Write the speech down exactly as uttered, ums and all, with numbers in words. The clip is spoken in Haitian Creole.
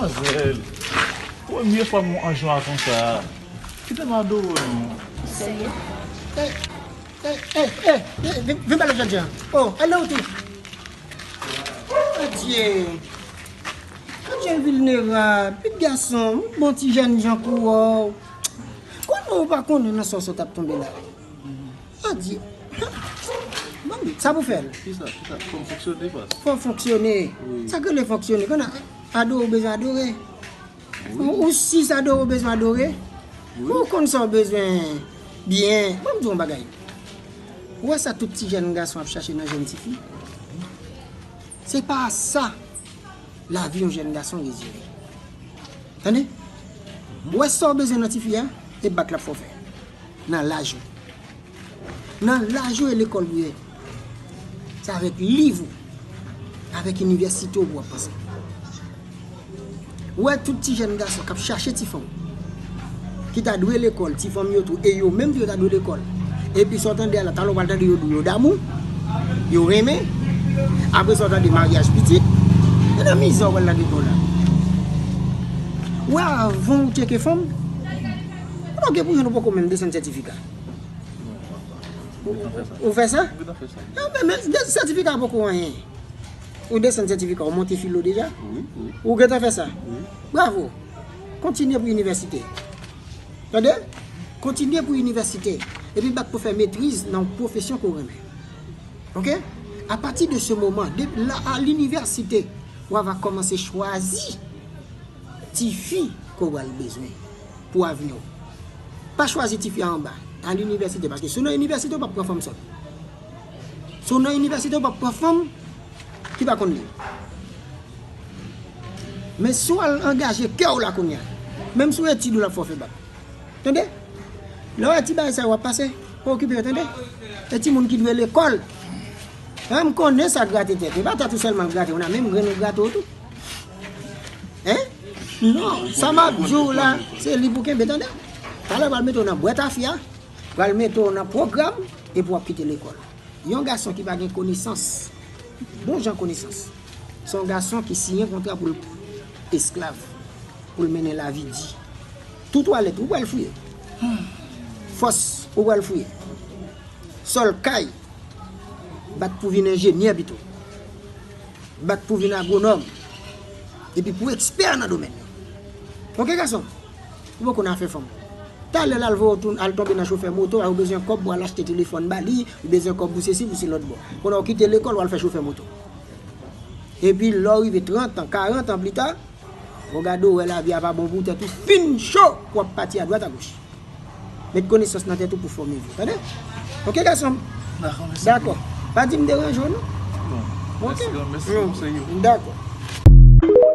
Manmzèl, premye fwa m wè w an jan konsa. Kite m adore w non. Serye? Eh, eh, eh, eh, eh, vin, vin pale jènjan. Oh, ale w tou. Adye. Adye vilnerab, pitit gason, bon ti jènjan kou w. Kòman w pa konnen nan sa w sot ap tonbe la? Adye. Bon, sa pou fè l. Kisa, kisa, fò m fonksyone, baz. Fò w fonksyone. Wi. Sa k rele fonksyone? Konnen adore w bezwen adore. Wi. Ou, ou si sa adore w bezwen adore. Wi. Ou konn sa w bezwen byen. Bon, m di w yon bagay. Ou wè sa tout ti jèn gason ap chache nan jèn tifi? Se pa sa lavi yon jèn gason rezime. Tande? Ou wè sa w bezwen nan tifi a, e bak l ap fè w fè. Nan laj ou. Nan laj ou e lekòl ou ye. Se avèk liv ou, avèk inivèsite w pou w ap panse. Ou wè tout ti jèn gason k ap chache ti fanm ki ta dwe lekòl, ti fanm yo tou, e yo menm tou yo ta dwe lekòl. Epi sa w tande a la, talè w pral tande yo di w yo damou, yo renmen. Apre sa w tande maryaj pitit. E nan mizè w pral lage kò w la. Ou wè avan w tcheke fanm, ou pa gen pou jwenn ou poko menm desann sètifika. Ou, ou fè sa? Mwen gentan fè sa. Ah, men, men, de-, sètifika poko anyen. Ou desann sètifika, ou monte filo deja? Wi, wi. Ou gentan fè sa? Wi. Bravo. Kontinye pou inivèsite. Tande? Kontinye pou inivèsite. Epi bak pou fè metriz nan yon pwofesyon ke w renmen. Oke? Apati de se moman, de la, a linivèsite, w a va kòmanse chwazi tifi ke w pral bezwen pou avni w. Pa chwazi tifi a anba, a linivèsite, paske si w nan inivèsite, w p ap pran fanm sòt. Si w nan inivèsite, w p ap pran fanm ki pa konn li. Men si w al angaje kè w la kounye a, menm si w etid ou l ap fè w fè bak. Tande? Lè w wè ti bagay sa yo ap pase, pa okipe yo, tande? E timoun ki dwe lekòl. An, m konnen sa grate tèt. E pa tèt ou sèlman l grate, ou nan menm grenn ou grate w tou. Hein? Non, sa m ap di w la, se li pou kenbe, tande? Talè pral mete w nan bwèt afya, pral mete w nan pwogram, epi w ap kite lekòl. Yon gason ki pa gen konesans, bon jan konesans, se yon gason ki siyen kontra pou l esklav, pou l mennen lavi di. Tou twalèt, ou pral fouye. Fòs, ou pral fouye. Sòl kay, bat pou vin enjenyè pito. Bat pou vin agwonòm. Epi pou ekspè nan domèn yo. Oke, gason? Ou poko nan afè fanm. Talè l al voye w tou, al tonbe nan chofè moto, a ou bezwen kòb pou al achte telefòn ba li, ou bezwen kòb pou sesi, pou se lòt bò. Kounye a w kite lekòl, w al fè chofè moto. Epi lè w rive trant an, karant an pli ta, w gade w wè lavi a pa bon pou tèt ou, fin cho, w ap pati adwat agoch. Met konesans nan tèt ou pou fòme vi w, tande? Oke, gason m? Dakò, mèsi. Dakò. Pa di m deranje w, non. Bon, oke. Mèsi, mèsi pou konsèy yo. Dakò.